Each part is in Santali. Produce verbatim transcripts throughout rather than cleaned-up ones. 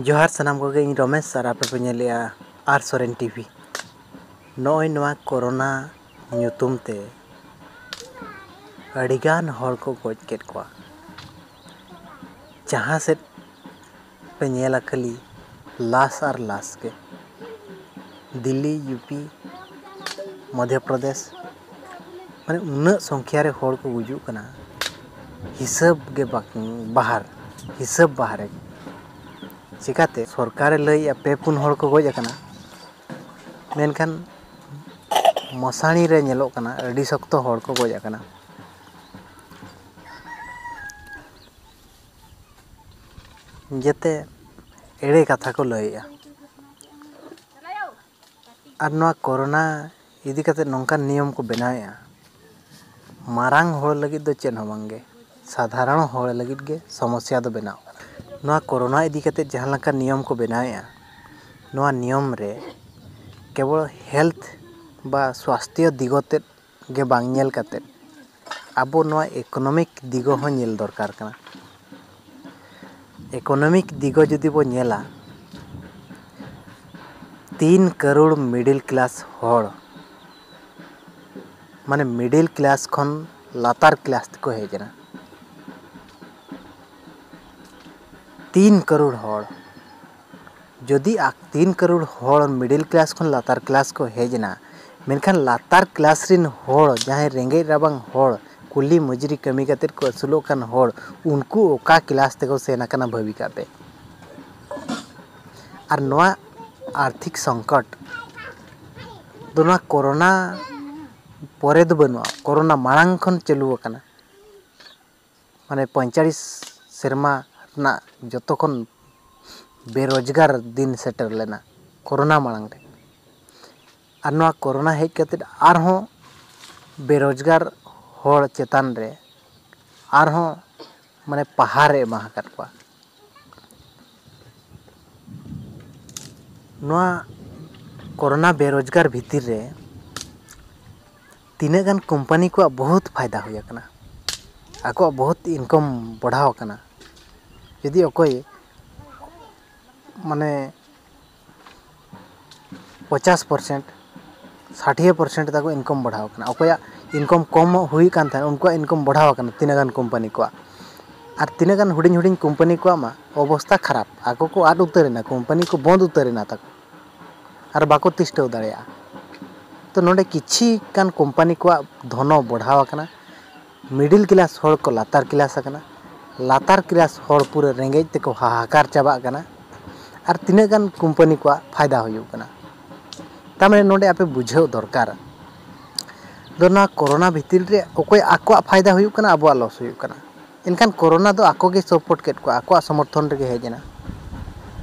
ᱡᱚᱦᱟᱨ ᱥᱟᱱᱟᱢ ᱠᱚᱜᱮ, ᱤᱧ ᱨᱚᱢᱮᱥ ᱟᱨ ᱟᱯᱮ ᱯᱮ ᱧᱮᱞᱮᱜᱼᱟ ᱟᱨ ᱥᱚᱨᱮᱱ ᱴᱤᱵᱷᱤ᱾ ᱱᱚᱜᱼᱚᱭ ᱱᱚᱣᱟ ᱠᱳᱨᱳᱱᱟ ᱧᱩᱛᱩᱢ ᱛᱮ ᱟᱹᱰᱤᱜᱟᱱ ᱦᱚᱲ ᱠᱚ ᱜᱚᱡ ᱠᱮᱫ ᱠᱚᱣᱟ᱾ ᱡᱟᱦᱟᱸ ᱥᱮᱫ ᱯᱮ ᱧᱮᱞᱟ ᱠᱷᱟᱹᱞᱤ ᱞᱟᱥ ᱟᱨ ᱞᱟᱥ ᱜᱮ᱾ ᱫᱤᱞᱞᱤ, ᱭᱩ ᱯᱤ, ᱢᱚᱫᱷᱭᱚ ᱯᱨᱚᱫᱮᱥ, ᱢᱟᱱᱮ ᱩᱱᱟᱹᱜ ᱥᱚᱝᱠᱷᱭᱟ ᱨᱮ ᱦᱚᱲ ᱠᱚ ᱜᱩᱡᱩᱜ ᱠᱟᱱᱟ, ᱦᱤᱥᱟᱹᱵ ᱜᱮ ᱵᱟᱠ-, ᱵᱟᱦᱟᱨ, ᱦᱤᱥᱟᱹᱵ ᱵᱟᱦᱨᱮ᱾ ᱪᱤᱠᱟᱹᱛᱮ ᱥᱚᱨᱠᱟᱨᱮ ᱞᱟᱹᱭᱮᱜᱼᱟ ᱯᱮ ᱯᱩᱱ ᱦᱚᱲ ᱠᱚ ᱜᱚᱡ ᱟᱠᱟᱱᱟ, ᱢᱮᱱᱠᱷᱟᱱ ᱢᱚᱥᱟᱬᱤ ᱨᱮ ᱧᱮᱞᱚᱜ ᱠᱟᱱᱟ ᱟᱹᱰᱤ ᱥᱚᱠᱛᱚ ᱦᱚᱲ ᱠᱚ ᱜᱚᱡ ᱟᱠᱟᱱᱟ᱾ ᱡᱮᱛᱮ ᱮᱲᱮ ᱠᱟᱛᱷᱟ ᱠᱚ ᱞᱟᱹᱭᱮᱜᱼᱟ᱾ ᱟᱨ ᱱᱚᱣᱟ ᱠᱳᱨᱳᱱᱟ ᱤᱫᱤ ᱠᱟᱛᱮ ᱱᱚᱝᱠᱟᱱ ᱱᱤᱭᱚᱢ ᱠᱚ ᱵᱮᱱᱟᱣᱮᱜᱼᱟ, ᱢᱟᱨᱟᱝ ᱦᱚᱲ ᱞᱟᱹᱜᱤᱫ ᱫᱚ ᱪᱮᱫ ᱦᱚᱸ ᱵᱟᱝᱜᱮ, ᱥᱟᱫᱷᱟᱨᱚᱱ ᱦᱚᱲ ᱞᱟᱹᱜᱤᱫ ᱜᱮ ᱥᱚᱢᱚᱥᱥᱟ ᱫᱚ ᱵᱮᱱᱟᱣ ᱠᱟᱱᱟ᱾ ᱱᱚᱣᱟ ᱠᱳᱨᱳᱱᱟ ᱤᱫᱤ ᱠᱟᱛᱮ ᱡᱟᱦᱟᱸ ᱞᱮᱠᱟ ᱱᱤᱭᱚᱢ ᱠᱚ ᱵᱮᱱᱟᱣᱮᱜᱼᱟ, ᱱᱚᱣᱟ ᱱᱤᱭᱚᱢ ᱨᱮ ᱠᱮᱵᱚᱞ ᱦᱮᱞᱛᱷ ᱵᱟ ᱥᱣᱟᱥᱛᱷᱤᱭᱚ ᱫᱤᱜᱚ ᱛᱮᱫ ᱜᱮ ᱵᱟᱝ ᱧᱮᱞ ᱠᱟᱛᱮ ᱟᱵᱚ ᱱᱚᱣᱟ ᱤᱠᱳᱱᱚᱢᱤᱠ ᱫᱤᱜᱚ ᱦᱚᱸ ᱧᱮᱞ ᱫᱚᱨᱠᱟᱨ ᱠᱟᱱᱟ᱾ ᱤᱠᱳᱱᱚᱢᱤᱠ ᱫᱤᱜᱚ ᱡᱩᱫᱤ ᱵᱚ ᱧᱮᱞᱟ, ᱛᱤᱱ ᱠᱟᱨᱳᱲ ᱢᱤᱰᱤᱞ ᱠᱞᱟᱥ ᱦᱚᱲ, ᱢᱟᱱᱮ ᱢᱤᱰᱤᱞ ᱠᱞᱟᱥ ᱠᱷᱚᱱ ᱞᱟᱛᱟᱨ ᱠᱞᱟᱥ ᱛᱮᱠᱚ ᱦᱮᱡ ᱮᱱᱟ᱾ ᱛᱤᱱ ᱠᱟᱨᱳᱲ ᱦᱚᱲ, ᱡᱩᱫᱤ ᱟᱠ-, ᱛᱤᱱ ᱠᱟᱨᱳᱲ ᱦᱚᱲ ᱢᱤᱰᱤᱞ ᱠᱞᱟᱥ ᱠᱷᱚᱱ ᱞᱟᱛᱟᱨ ᱠᱞᱟᱥ ᱠᱚ ᱦᱮᱡ ᱮᱱᱟ, ᱢᱮᱱᱠᱷᱟᱱ ᱞᱟᱛᱟᱨ ᱠᱞᱟᱥ ᱨᱮᱱ ᱦᱚᱲ, ᱡᱟᱦᱟᱸᱭ ᱨᱮᱸᱜᱮᱡ ᱨᱟᱵᱟᱝ ᱦᱚᱲ, ᱠᱩᱞᱤ ᱢᱩᱡᱽᱨᱤ ᱠᱟᱹᱢᱤ ᱠᱟᱛᱮᱫ ᱠᱚ ᱟᱹᱥᱩᱞᱚᱜ ᱠᱟᱱ ᱦᱚᱲ, ᱩᱱᱠᱩ ᱚᱠᱟ ᱠᱞᱟᱥ ᱛᱮᱠᱚ ᱥᱮᱱ ᱟᱠᱟᱱᱟ, ᱵᱷᱟᱹᱵᱤ ᱠᱟᱜ ᱯᱮ᱾ ᱟᱨ ᱱᱚᱣᱟ ᱟᱨᱛᱷᱤᱠ ᱥᱚᱝᱠᱚᱴ ᱫᱚ ᱱᱚᱣᱟ ᱠᱳᱨᱳᱱᱟ ᱯᱚᱨᱮ ᱫᱚ ᱵᱟᱹᱱᱩᱜᱼᱟ, ᱠᱳᱨᱳᱱᱟ ᱢᱟᱲᱟᱝ ᱠᱷᱚᱱ ᱪᱟᱹᱞᱩ ᱟᱠᱟᱱᱟ᱾ ᱢᱟᱱᱮ ᱯᱚᱸᱭᱛᱟᱞᱤᱥ ᱥᱮᱨᱢᱟ ᱨᱮᱱᱟᱜ ᱡᱚᱛᱚ ᱠᱷᱚᱱ ᱵᱮᱨᱳᱡᱽᱜᱟᱨ ᱫᱤᱱ ᱥᱮᱴᱮᱨ ᱞᱮᱱᱟ ᱠᱳᱨᱳᱱᱟ ᱢᱟᱲᱟᱝ ᱨᱮ᱾ ᱟᱨ ᱱᱚᱣᱟ ᱠᱳᱨᱳᱱᱟ ᱦᱮᱡ ᱠᱟᱛᱮᱫ ᱟᱨᱦᱚᱸ ᱵᱮᱨᱳᱡᱽᱜᱟᱨ ᱦᱚᱲ ᱪᱮᱛᱟᱱ ᱨᱮ ᱟᱨᱦᱚᱸ, ᱢᱟᱱᱮ, ᱯᱟᱦᱟᱨ ᱮ ᱮᱢᱟ ᱟᱠᱟᱫ ᱠᱚᱣᱟ᱾ ᱱᱚᱣᱟ ᱠᱳᱨᱳᱱᱟ ᱵᱮᱨᱳᱡᱽᱜᱟᱨ ᱵᱷᱤᱛᱤᱨ ᱨᱮ ᱛᱤᱱᱟᱹᱜ ᱜᱟᱱ ᱠᱳᱢᱯᱟᱱᱤ ᱠᱚᱣᱟᱜ ᱵᱚᱦᱩᱛ ᱯᱷᱟᱭᱫᱟ ᱦᱩᱭ ᱟᱠᱟᱱᱟ, ᱟᱠᱚᱣᱟᱜ ᱵᱚᱦᱩᱛ ᱤᱱᱠᱟᱢ ᱵᱟᱲᱦᱟᱣ ᱟᱠᱟᱱᱟ᱾ ᱡᱩᱫᱤ ᱚᱠᱚᱭ ᱢᱟᱱᱮ ᱯᱚᱪᱟᱥ ᱯᱟᱨᱥᱮᱱᱴ, ᱥᱟᱴᱷᱤᱭᱟᱹ ᱯᱟᱨᱥᱮᱱᱴ ᱛᱟᱠᱚ ᱤᱱᱠᱟᱢ ᱵᱟᱲᱦᱟᱣ ᱟᱠᱟᱱᱟ᱾ ᱚᱠᱚᱭᱟᱜ ᱤᱱᱠᱟᱢ ᱠᱚᱢ ᱦᱩᱭ ᱠᱟᱱ ᱛᱟᱦᱮᱸᱫ, ᱩᱱᱠᱩᱣᱟᱜ ᱤᱱᱠᱟᱢ ᱵᱟᱲᱦᱟᱣ ᱟᱠᱟᱱᱟ ᱛᱤᱱᱟᱹᱜ ᱜᱟᱱ ᱠᱳᱢᱯᱟᱱᱤ ᱠᱚᱣᱟᱜ᱾ ᱟᱨ ᱛᱤᱱᱟᱹᱜ ᱜᱟᱱ ᱦᱩᱰᱤᱧ ᱦᱩᱰᱤᱧ ᱠᱳᱢᱯᱟᱱᱤ ᱠᱚᱣᱟᱜ ᱢᱟ ᱚᱵᱚᱥᱛᱟ ᱠᱷᱟᱨᱟᱯ, ᱟᱠᱚ ᱠᱚ ᱟᱫ ᱩᱛᱟᱹᱨ ᱮᱱᱟ, ᱠᱳᱢᱯᱟᱱᱤ ᱠᱚ ᱵᱚᱱᱫ ᱩᱛᱟᱹᱨ ᱮᱱᱟ ᱛᱟᱠᱚ, ᱟᱨ ᱵᱟᱠᱚ ᱛᱤᱥᱴᱟᱹᱣ ᱫᱟᱲᱮᱭᱟᱜᱼᱟ᱾ ᱛᱚ ᱱᱚᱰᱮ ᱠᱤᱪᱷᱤ ᱜᱟᱱ ᱠᱳᱢᱯᱟᱱᱤ ᱠᱚᱣᱟᱜ ᱫᱷᱚᱱᱚ ᱵᱟᱲᱦᱟᱣ ᱟᱠᱟᱱᱟ, ᱢᱤᱰᱤᱞ ᱠᱞᱟᱥ ᱦᱚᱲ ᱠᱚ ᱞᱟᱛᱟᱨ ᱠᱞᱟᱥ ᱟᱠᱟᱱᱟ, ᱞᱟᱛᱟᱨ ᱠᱞᱟᱥ ᱦᱚᱲ ᱯᱩᱨᱟᱹ ᱨᱮᱸᱜᱮᱡ ᱛᱮᱠᱚ ᱦᱟᱦᱟᱠᱟᱨ ᱪᱟᱵᱟᱜ ᱠᱟᱱᱟ, ᱟᱨ ᱛᱤᱱᱟᱹᱜ ᱜᱟᱱ ᱠᱳᱢᱯᱟᱱᱤ ᱠᱚᱣᱟᱜ ᱯᱷᱟᱭᱫᱟ ᱦᱩᱭᱩᱜ ᱠᱟᱱᱟ᱾ ᱛᱟᱨ ᱢᱟᱱᱮ ᱱᱚᱰᱮ ᱟᱯᱮ ᱵᱩᱡᱷᱟᱹᱣ ᱫᱚᱨᱠᱟᱨ ᱫᱚ, ᱱᱚᱣᱟ ᱠᱳᱨᱳᱱᱟ ᱵᱷᱤᱛᱤᱨ ᱨᱮ ᱚᱠᱚᱭ ᱟᱠᱚᱣᱟᱜ ᱯᱷᱟᱭᱫᱟ ᱦᱩᱭᱩᱜ ᱠᱟᱱᱟ, ᱟᱵᱚᱣᱟᱜ ᱞᱚᱥ ᱦᱩᱭᱩᱜ ᱠᱟᱱᱟ᱾ ᱮᱱᱠᱷᱟᱱ ᱠᱳᱨᱳᱱᱟ ᱫᱚ ᱟᱠᱚ ᱜᱮ ᱥᱟᱯᱳᱨᱴ ᱠᱮᱫ ᱠᱚᱣᱟ, ᱟᱠᱚᱣᱟᱜ ᱥᱚᱢᱚᱨᱛᱷᱚᱱ ᱨᱮᱜᱮ ᱦᱮᱡ ᱮᱱᱟ᱾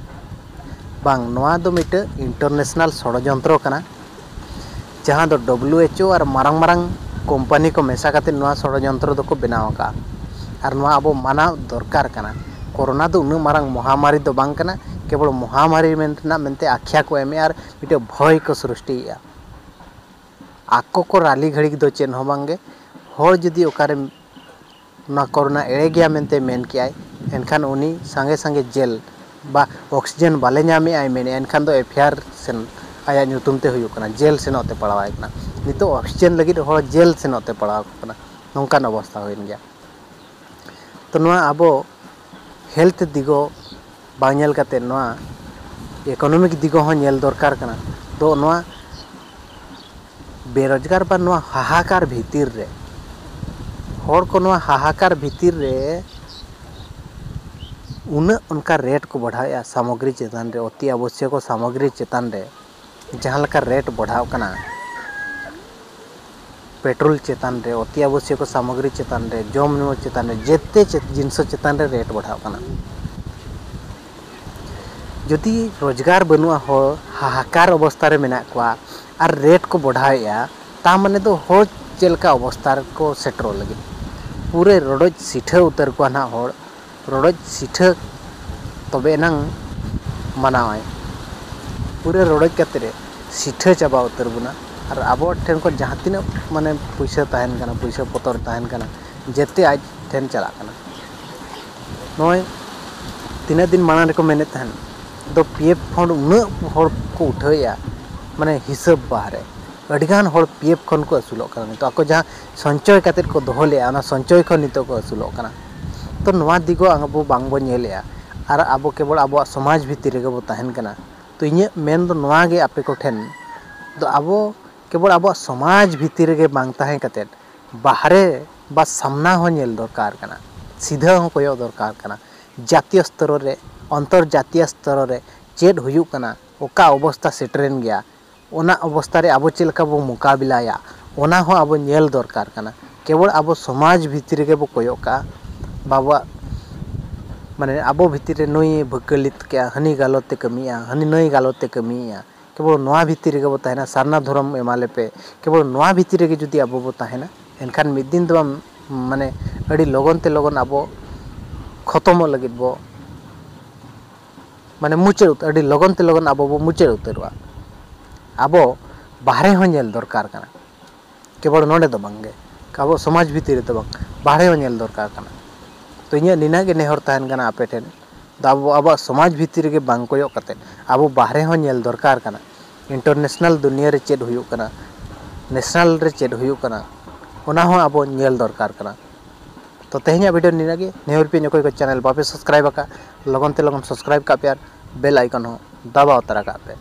ᱵᱟᱝ, ᱱᱚᱣᱟ ᱫᱚ ᱢᱤᱫᱴᱟᱹᱝ ᱤᱱᱴᱟᱨᱱᱮᱥᱱᱟᱞ ᱥᱚᱲᱚᱡᱚᱱᱛᱨᱚ ᱠᱟᱱᱟ, ᱡᱟᱦᱟᱸ ᱫᱚ ᱰᱟᱵᱽᱞᱤᱭᱩ ᱮᱭᱤᱪ ᱳ ᱟᱨ ᱢᱟᱨᱟᱝ ᱢᱟᱨᱟᱝ ᱠᱳᱢᱯᱟᱱᱤ ᱠᱚ ᱢᱮᱥᱟ ᱠᱟᱛᱮ ᱱᱚᱣᱟ ᱥᱚᱲᱚᱡᱚᱱᱛᱨᱚ ᱫᱚᱠᱚ ᱵᱮᱱᱟᱣ ᱟᱠᱟᱫᱼᱟ᱾ ᱟᱨ ᱱᱚᱣᱟ ᱟᱵᱚ ᱢᱟᱱᱟᱣ ᱫᱚᱨᱠᱟᱨ ᱠᱟᱱᱟ᱾ ᱠᱳᱨᱳᱱᱟ ᱫᱚ ᱩᱱᱟᱹᱜ ᱢᱟᱨᱟᱝ ᱢᱚᱦᱟᱢᱟᱨᱤ ᱫᱚ ᱵᱟᱝ ᱠᱟᱱᱟ, ᱠᱮᱵᱚᱞ ᱢᱚᱦᱟᱢᱟᱨᱤ ᱢᱮᱱ ᱨᱮᱱᱟᱜ ᱢᱮᱱᱛᱮ ᱟᱠᱷᱭᱟ ᱠᱚ ᱮᱢᱮᱫᱼᱟ ᱟᱨ ᱢᱤᱫᱴᱟᱹᱝ ᱵᱷᱚᱭ ᱠᱚ ᱥᱨᱤᱥᱴᱤᱭᱮᱫᱼᱟ᱾ ᱟᱠᱚ ᱠᱚ ᱨᱟᱹᱞᱤ ᱜᱷᱟᱹᱲᱤ ᱫᱚ ᱪᱮᱫ ᱦᱚᱸ ᱵᱟᱝᱜᱮ᱾ ᱦᱚᱲ ᱡᱩᱫᱤ ᱚᱠᱟᱨᱮ ᱱᱚᱣᱟ ᱠᱳᱨᱳᱱᱟ ᱮᱲᱮ ᱜᱮᱭᱟ ᱢᱮᱱᱛᱮ ᱢᱮᱱ ᱠᱮᱜᱼᱟᱭ, ᱮᱱᱠᱷᱟᱱ ᱩᱱᱤ ᱥᱟᱸᱜᱮ ᱥᱟᱸᱜᱮ ᱡᱮᱞ ᱵᱟ ᱚᱠᱥᱤᱡᱮᱱ ᱵᱟᱞᱮ ᱧᱟᱢᱮᱜᱼᱟᱭ ᱢᱮᱱᱮᱜᱼᱟᱭ, ᱮᱱᱠᱷᱟᱱ ᱫᱚ ᱮᱯᱷ ᱟᱭ ᱟᱨ ᱥᱮᱱ ᱟᱭᱟᱜ ᱧᱩᱛᱩᱢ ᱛᱮ ᱦᱩᱭᱩᱜ ᱠᱟᱱᱟ, ᱡᱮᱞ ᱥᱮᱱᱚᱜ ᱛᱮ ᱯᱟᱲᱟᱣᱟᱭ ᱠᱟᱱᱟ᱾ ᱱᱤᱛᱚᱜ ᱚᱠᱥᱤᱡᱮᱱ ᱞᱟᱹᱜᱤᱫ ᱦᱚᱲ ᱡᱮᱞ ᱥᱮᱱᱚᱜ ᱛᱮ ᱯᱟᱲᱟᱣ ᱟᱠᱚ ᱠᱟᱱᱟ, ᱱᱚᱝᱠᱟᱱ ᱚᱵᱚᱥᱛᱷᱟ ᱦᱩᱭᱮᱱ ᱜᱮᱭᱟ᱾ ᱛᱚ ᱱᱚᱣᱟ ᱟᱵᱚ ᱦᱮᱞᱛᱷ ᱫᱤᱜᱚ ᱵᱟᱝ ᱧᱮᱞ ᱠᱟᱛᱮ ᱱᱚᱣᱟ ᱤᱠᱳᱱᱚᱢᱤᱠ ᱫᱤᱜᱚ ᱦᱚᱸ ᱧᱮᱞ ᱫᱚᱨᱠᱟᱨ ᱠᱟᱱᱟ᱾ ᱛᱚ ᱱᱚᱣᱟ ᱵᱮᱨᱳᱡᱽᱜᱟᱨ ᱵᱟ ᱱᱚᱣᱟ ᱦᱟᱦᱟᱠᱟᱨ ᱵᱷᱤᱛᱤᱨ ᱨᱮ, ᱦᱚᱲ ᱠᱚ ᱱᱚᱣᱟ ᱦᱟᱦᱟᱠᱟᱨ ᱵᱷᱤᱛᱤᱨ ᱨᱮ ᱩᱱᱟᱹᱜ ᱚᱱᱠᱟ ᱨᱮᱴ ᱠᱚ ᱵᱟᱲᱦᱟᱣᱮᱫᱼᱟ ᱥᱟᱢᱚᱜᱽᱨᱤ ᱪᱮᱛᱟᱱ ᱨᱮ, ᱚᱛᱤ ᱟᱵᱚᱥᱭᱚᱠᱚ ᱥᱟᱢᱚᱜᱽᱨᱤ ᱪᱮᱛᱟᱱ ᱨᱮ ᱡᱟᱦᱟᱸ ᱞᱮᱠᱟ ᱨᱮᱴ ᱵᱟᱲᱦᱟᱣ ᱠᱟᱱᱟ, ᱯᱮᱴᱨᱳᱞ ᱪᱮᱛᱟᱱ ᱨᱮ, ᱚᱛᱤ ᱟᱵᱚᱥᱭᱚᱠᱚ ᱥᱟᱢᱚᱜᱽᱨᱤ ᱪᱮᱛᱟᱱ ᱨᱮ, ᱡᱚᱢ ᱧᱩ ᱪᱮᱛᱟᱱ ᱨᱮ, ᱡᱮᱛᱮ ᱪᱮ-, ᱡᱤᱱᱤᱥ ᱪᱮᱛᱟᱱ ᱨᱮ ᱨᱮᱴ ᱵᱟᱲᱦᱟᱣ ᱠᱟᱱᱟ᱾ ᱡᱩᱫᱤ ᱨᱳᱡᱽᱜᱟᱨ ᱵᱟᱹᱱᱩᱜᱼᱟ, ᱦᱚᱲ ᱦᱟᱦᱟᱠᱟᱨ ᱚᱵᱚᱥᱛᱷᱟ ᱨᱮ ᱢᱮᱱᱟᱜ ᱠᱚᱣᱟ ᱟᱨ ᱨᱮᱴ ᱠᱚ ᱵᱟᱲᱦᱟᱣᱮᱫᱼᱟ, ᱛᱟ ᱢᱟᱱᱮ ᱫᱚ ᱦᱚᱲ ᱪᱮᱫ ᱞᱮᱠᱟ ᱚᱵᱚᱥᱛᱷᱟ ᱨᱮᱠᱚ ᱥᱮᱴᱮᱨᱚᱜ ᱞᱟᱹᱜᱤᱫ? ᱯᱩᱨᱟᱹ ᱨᱚᱰᱚᱡ ᱥᱤᱴᱷᱟᱹ ᱩᱛᱟᱹᱨ ᱠᱚᱣᱟ ᱱᱟᱦᱟᱜ ᱦᱚᱲ, ᱨᱚᱰᱚᱡ ᱥᱤᱴᱷᱟᱹ ᱛᱚᱵᱮ ᱮᱱᱟᱝ ᱢᱟᱱᱟᱣᱟᱭ᱾ ᱯᱩᱨᱟᱹ ᱨᱚᱰᱚᱡ ᱠᱟᱛᱮ ᱨᱮ ᱥᱤᱴᱷᱟᱹ ᱪᱟᱵᱟ ᱩᱛᱟᱹᱨ ᱵᱚᱱᱟ᱾ ᱟᱨ ᱟᱵᱚ ᱴᱷᱮᱱ ᱠᱷᱚᱱ ᱡᱟᱦᱟᱸ ᱛᱤᱱᱟᱹᱜ ᱢᱟᱱᱮ ᱯᱩᱭᱥᱟᱹ ᱛᱟᱦᱮᱱ ᱠᱟᱱᱟ, ᱯᱩᱭᱥᱟᱹ ᱯᱚᱛᱚᱨ ᱛᱟᱦᱮᱱ ᱠᱟᱱᱟ, ᱡᱮᱛᱮ ᱟᱡ ᱴᱷᱮᱱ ᱪᱟᱞᱟᱜ ᱠᱟᱱᱟ᱾ ᱱᱚᱜᱼᱚᱭ ᱛᱤᱱᱟᱹᱜ ᱫᱤᱱ ᱢᱟᱲᱟᱝ ᱨᱮᱠᱚ ᱢᱮᱱᱮᱫ ᱛᱟᱦᱮᱱ, ᱫᱚ ᱯᱤ ᱮᱯᱷ ᱯᱷᱚᱸᱰ ᱩᱱᱟᱹᱜ ᱦᱚᱲ ᱠᱚ ᱩᱴᱷᱟᱹᱣᱮᱫᱼᱟ, ᱢᱟᱱᱮ ᱦᱤᱥᱟᱹᱵ ᱵᱟᱦᱨᱮ᱾ ᱟᱹᱰᱤᱜᱟᱱ ᱦᱚᱲ ᱯᱤ ᱮᱯᱷ ᱠᱷᱚᱱ ᱠᱚ ᱟᱹᱥᱩᱞᱚᱜ ᱠᱟᱱᱟ᱾ ᱱᱤᱛᱚᱜ ᱟᱠᱚ ᱡᱟᱦᱟᱸ ᱥᱚᱧᱪᱚᱭ ᱠᱟᱛᱮᱫ ᱠᱚ ᱫᱚᱦᱚ ᱞᱮᱫᱼᱟ, ᱚᱱᱟ ᱥᱚᱧᱪᱚᱭ ᱠᱷᱚᱱ ᱱᱤᱛᱚᱜ ᱠᱚ ᱟᱹᱥᱩᱞᱚᱜ ᱠᱟᱱᱟ᱾ ᱛᱚ ᱱᱚᱣᱟ ᱫᱤᱠ ᱦᱚᱸ ᱟᱵᱚ ᱵᱟᱝᱵᱚᱱ ᱧᱮᱞᱮᱫᱼᱟ, ᱟᱨ ᱟᱵᱚ ᱠᱮᱵᱚᱞ ᱟᱵᱚᱣᱟᱜ ᱥᱚᱢᱟᱡᱽ ᱵᱷᱤᱛᱤᱨ ᱨᱮᱜᱮ ᱵᱚ ᱛᱟᱦᱮᱱ ᱠᱟᱱᱟ᱾ ᱛᱚ ᱤᱧᱟᱹᱜ ᱢᱮᱱ ᱫᱚ ᱱᱚᱣᱟ ᱜᱮ ᱟᱯᱮ ᱠᱚᱴᱷᱮᱱ, ᱫᱚ ᱟᱵᱚ ᱠᱮᱵᱚᱞ ᱟᱵᱚᱣᱟᱜ ᱥᱚᱢᱟᱡᱽ ᱵᱷᱤᱛᱤᱨ ᱨᱮᱜᱮ ᱵᱟᱝ ᱛᱟᱦᱮᱸ ᱠᱟᱛᱮᱫ, ᱵᱟᱦᱨᱮ ᱵᱟ ᱥᱟᱢᱱᱟ ᱦᱚᱸ ᱧᱮᱞ ᱫᱚᱨᱠᱟᱨ ᱠᱟᱱᱟ, ᱥᱤᱫᱷᱟᱹ ᱦᱚᱸ ᱠᱚᱭᱚᱜ ᱫᱚᱨᱠᱟᱨ ᱠᱟᱱᱟ᱾ ᱡᱟᱛᱤᱭᱚ ᱥᱛᱚᱨᱚ ᱨᱮ, ᱚᱱᱛᱚᱨᱡᱟᱛᱤᱭᱚ ᱥᱛᱚᱨᱚ ᱨᱮ ᱪᱮᱫ ᱦᱩᱭᱩᱜ ᱠᱟᱱᱟ, ᱚᱠᱟ ᱚᱵᱚᱥᱛᱟ ᱥᱮᱴᱮᱨᱮᱱ ᱜᱮᱭᱟ, ᱚᱱᱟ ᱚᱵᱚᱥᱛᱟ ᱨᱮ ᱟᱵᱚ ᱪᱮᱫ ᱞᱮᱠᱟ ᱵᱚ ᱢᱳᱠᱟᱵᱤᱞᱟᱭᱟ, ᱚᱱᱟ ᱦᱚᱸ ᱟᱵᱚ ᱧᱮᱞ ᱫᱚᱨᱠᱟᱨ ᱠᱟᱱᱟ᱾ ᱠᱮᱵᱚᱞ ᱟᱵᱚ ᱥᱚᱢᱟᱡᱽ ᱵᱷᱤᱛᱨᱤ ᱨᱮᱜᱮ ᱵᱚ ᱠᱚᱭᱚᱜ ᱠᱟᱜᱼᱟ, ᱵᱟᱵᱚᱣᱟᱜ, ᱢᱟᱱᱮ ᱟᱵᱚ ᱵᱷᱤᱛᱤᱨ ᱨᱮ ᱱᱩᱭ ᱵᱷᱟᱹᱠᱟᱹᱞᱤᱛ ᱠᱮᱜᱼᱟ, ᱦᱟᱹᱱᱤ ᱜᱟᱞᱚᱛ ᱮ ᱠᱟᱹᱢᱤᱭᱮᱜᱼᱟ, ᱦᱟᱹᱱᱤ ᱱᱟᱹᱭ ᱜᱟᱞᱚᱛ ᱮ ᱠᱟᱹᱢᱤᱭᱮᱜᱼᱟ, ᱠᱮᱵᱚᱞ ᱱᱚᱣᱟ ᱵᱷᱤᱛᱤᱨ ᱨᱮᱜᱮ ᱵᱚ ᱛᱟᱦᱮᱱᱟ, ᱥᱟᱨᱱᱟ ᱫᱷᱚᱨᱚᱢ ᱮᱢᱟ ᱞᱮᱯᱮ, ᱠᱮᱵᱚᱞ ᱱᱚᱣᱟ ᱵᱷᱤᱛᱤᱨ ᱨᱮᱜᱮ ᱡᱩᱫᱤ ᱟᱵᱚ ᱵᱚ ᱛᱟᱦᱮᱱᱟ, ᱮᱱᱠᱷᱟᱱ ᱢᱤᱫ ᱫᱤᱱ ᱫᱚ ᱵᱟᱝ, ᱢᱟᱱᱮ ᱟᱹᱰᱤ ᱞᱚᱜᱚᱱ ᱛᱮ ᱞᱚᱜᱚᱱ ᱟᱵᱚ ᱠᱷᱚᱛᱚᱢᱚᱜ ᱞᱟᱹᱜᱤᱫ ᱵᱚ, ᱢᱟᱱᱮ ᱢᱩᱪᱟᱹᱫ ᱩᱛᱟᱹᱨ, ᱟᱹᱰᱤ ᱞᱚᱜᱚᱱ ᱛᱮ ᱞᱚᱜᱚᱱ ᱟᱵᱚ ᱵᱚ ᱢᱩᱪᱟᱹᱫ ᱩᱛᱟᱹᱨᱚᱜᱼᱟ᱾ ᱟᱵᱚ ᱵᱟᱦᱨᱮ ᱦᱚᱸ ᱧᱮᱞ ᱫᱚᱨᱠᱟᱨ ᱠᱟᱱᱟ, ᱠᱮᱵᱚᱞ ᱱᱚᱰᱮ ᱫᱚ ᱵᱟᱝ ᱜᱮ, ᱟᱵᱚ ᱥᱚᱢᱟᱡᱽ ᱵᱷᱤᱛᱤᱨ ᱨᱮᱫᱚ ᱵᱟᱝ, ᱵᱟᱦᱨᱮ ᱦᱚᱸ ᱧᱮᱞ ᱫᱚᱨᱠᱟᱨ ᱠᱟᱱᱟ᱾ ᱛᱚ ᱤᱧᱟᱹᱜ ᱱᱤᱱᱟᱹᱜ ᱜᱮ ᱱᱮᱦᱚᱨ ᱛᱟᱦᱮᱱ ᱠᱟᱱᱟ ᱟᱯᱮ ᱴᱷᱮᱱ, ᱫᱚ ᱟᱵᱚ ᱟᱵᱚᱣᱟᱜ ᱥᱚᱢᱟᱡᱽ ᱵᱷᱤᱛᱤᱨ ᱨᱮᱜᱮ ᱵᱟᱝ ᱠᱚᱭᱚᱜ ᱠᱟᱛᱮᱫ ᱟᱵᱚ ᱵᱟᱦᱨᱮ ᱦᱚᱸ ᱧᱮᱞ ᱫᱚᱨᱠᱟᱨ ᱠᱟᱱᱟ᱾ ᱤᱱᱴᱟᱨᱱᱮᱥᱱᱟᱞ ᱫᱩᱱᱤᱭᱟᱹ ᱨᱮ ᱪᱮᱫ ᱦᱩᱭᱩᱜ ᱠᱟᱱᱟ, ᱱᱮᱥᱱᱟᱞ ᱨᱮ ᱪᱮᱫ ᱦᱩᱭᱩᱜ ᱠᱟᱱᱟ, ᱚᱱᱟ ᱦᱚᱸ ᱟᱵᱚ ᱧᱮᱞ ᱫᱚᱨᱠᱟᱨ ᱠᱟᱱᱟ᱾ ᱛᱚ ᱛᱮᱦᱮᱧᱟᱜ ᱵᱷᱤᱰᱤᱭᱳ ᱱᱤᱱᱟᱹᱜ ᱜᱮ᱾ ᱱᱮᱦᱚᱨ ᱯᱮ ᱚᱠᱚᱭ ᱠᱚ ᱪᱮᱱᱮᱞ ᱵᱟᱯᱮ ᱥᱟᱵᱥᱠᱨᱟᱭᱤᱵ ᱟᱠᱟᱫ, ᱞᱚᱜᱚᱱ ᱛᱮ ᱞᱚᱜᱚᱱ ᱥᱟᱵᱥᱠᱨᱟᱭᱤᱵ ᱠᱟᱜ ᱯᱮ ᱟᱨ ᱵᱮᱞ ᱟᱭᱠᱚᱱ ᱦᱚᱸ ᱫᱟᱵᱟᱣ ᱛᱟᱨᱟ ᱠᱟᱜ ᱯᱮ᱾